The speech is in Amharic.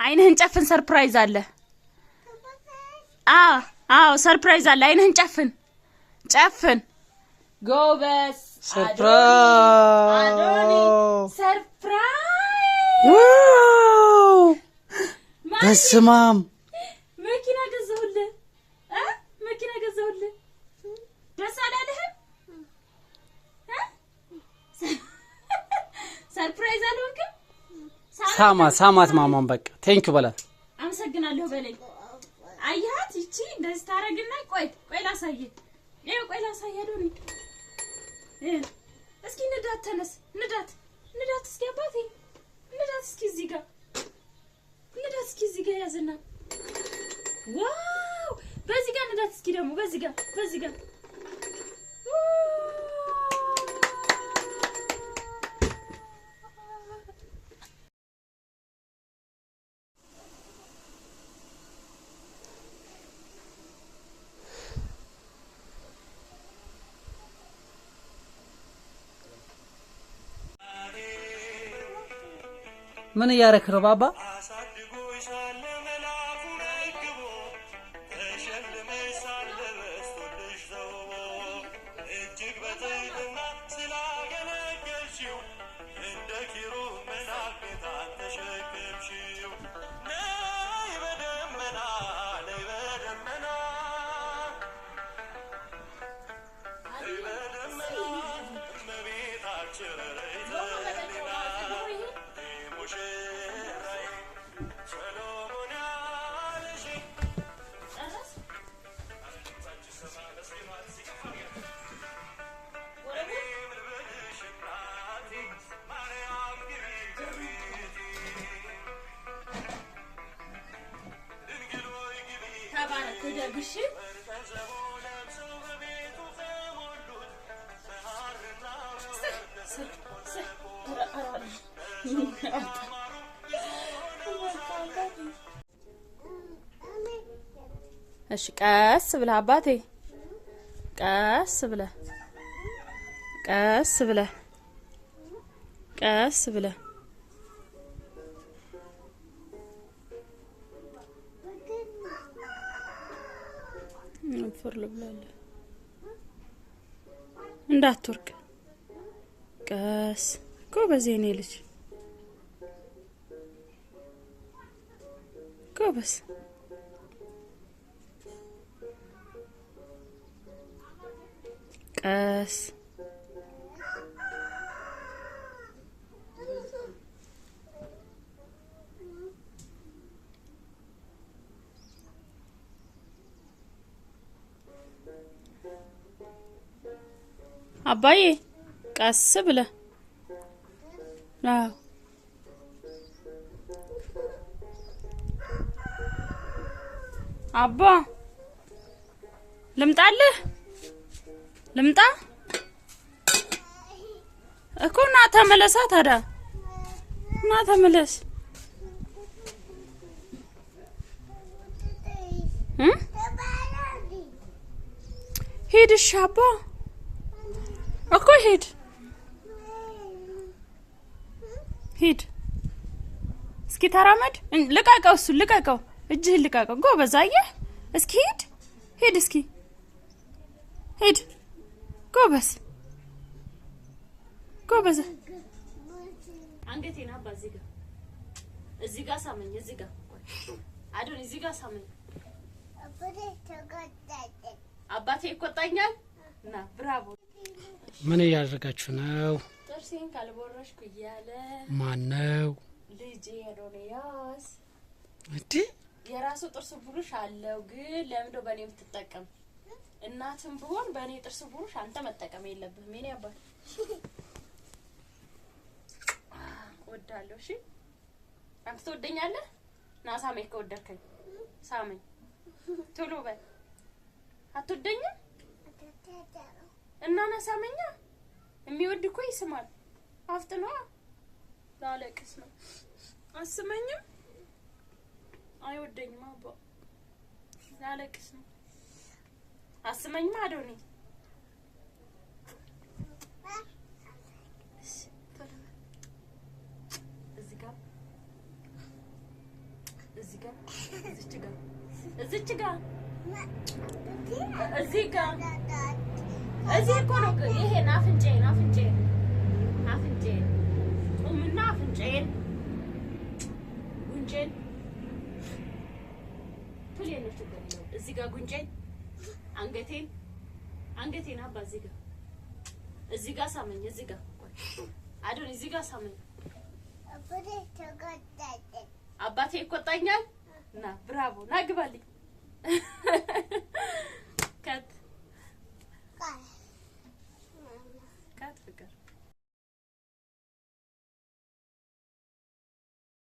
አይንህን ጨፍን፣ surprise አለ። አዎ አዎ፣ surprise አለ። አይንህን ጨፍን ጨፍን። ጎበዝ አዶኒ፣ surprise! Wow! በስማም! መኪና ገዛሁልህ እ መኪና ገዛሁልህ። ደስ አላለህም? እ surprise አልሆንክም? ሳማ ሳማት ማማን፣ በቃ thank you በላት። አመሰግናለሁ በለኝ። አየሃት? ይቺ እንደዚህ ታረግና፣ ቆይ ቆይ ላሳየህ። ይኸው ቆይ ላሳየህ አዶኒ። እስኪ ንዳት፣ ተነስ፣ ንዳት፣ ንዳት እስኪ አባቴ ንዳት እስኪ፣ እዚህ ጋር ንዳት እስኪ፣ እዚህ ጋር ያዝና፣ wow! በዚህ ጋር ንዳት እስኪ ደግሞ በዚህ ጋር በዚህ ጋር። ምን እያረክ ነው ባባ? አሳድጎሻል መላኩ መግቦ፣ ተሸልመሽ ሳለ በስቶልሽ ዘውቦ፣ እጅግ በትህትና ስላገለገልሽው እንደ ኪሩብ መልአክ ጌታን ተሸከምሽው። ነይ በደመና፣ ነይ በደመና፣ ነይ በደመና፣ እመቤታችን ርኅት ሕሊና፣ ሙሽራዬ ሰሎሞን ያለሽ። ጨረስ። ወረወር። ልበልሽ እናቴ ማርያም ግቢ ከቤቴ፣ ድንግል ሆይ ግቢ። ተባረክ፣ እደግ። እሺ። ወርቀ ዘቦ ለብሰው በቤቱ ከሞሉት በሐርና ስህ ስህ ስህ። ኧረ ኧረ። ያማሩ ብዙ ሆነው። እሺ ቀስ ብለህ አባቴ፣ ቀስ ብለህ፣ ቀስ ብለህ፣ ቀስ ብለህ። ፍር ልብላለህ እንዳትወርቅ፣ ቀስ። ጎበዝ የኔ ልጅ፣ ጎበዝ። ቀስ። አባዬ፣ ቀስ ብለህ። አዎ አባ፣ ልምጣልህ? ልምጣ እኮ። ና ተመለሳ ታዲያ፣ ና ተመለስ እ ሂድ። እሺ አባ እኮ ሂድ ሂድ። እስኪ ተራመድ። ልቀቀው፣ እሱን ልቀቀው፣ እጅህን ልቀቀው። ጎበዝ አየህ። እስኪ ሂድ ሂድ፣ እስኪ ሂድ። ጎበዝ ጎበዝ። አንገቴን አባ፣ እዚህ ጋር፣ እዚህ ጋር ሳመኝ። እዚህ ጋር አዶን፣ እዚህ ጋር ሳመኝ። አባቴ ይቆጣኛል። ና bravo። ምን እያደረጋችሁ ነው? ጥርሴን ካልቦረሽኩ እያለ። ማን ነው? ልጄ አዶንያስ። እንዴ! የራሱ ጥርስ ብሩሽ አለው፣ ግን ለምንድነው በእኔ የምትጠቀም? እናትም ብሆን በእኔ ጥርስ ብሩሽ አንተ መጠቀም የለብህም። የኔ አባት እወድሃለሁ። እሺ አንተ ትወደኛለህ? ና ሳመኝ፣ ከወደድከኝ ሳመኝ። ቶሎ በል። አትወደኝም? እና ና ሳመኛ። የሚወድ እኮ ይስማል። አፍጥኗ፣ ላለቅስ ነው። አስመኝም? አይወደኝም። አባ ላለቅስ ነው። አስመኝም አዶኒ። እሺ ቶሎ በል። እዚህ ጋር እዚህ ጋር፣ እዚች ጋር፣ እዚች ጋር፣ እዚህ ጋር፣ እዚህ እኮ ነው። ይሄን አፍንጫዬን፣ አፍንጫዬን፣ አፍንጫዬን ቁምና አፍንጫዬን፣ ጉንጬን ቱሌ ነው፣ ችግር የለውም። እዚህ ጋር ጉንጬን፣ አንገቴን፣ አንገቴን አባ እዚህ ጋር፣ እዚህ ጋር ሳመኝ። እዚህ ጋር አዶን፣ እዚህ ጋር ሳመኝ። አባቴ ይቆጣኛል። ና ብራቮ፣ ና ግባልኝ።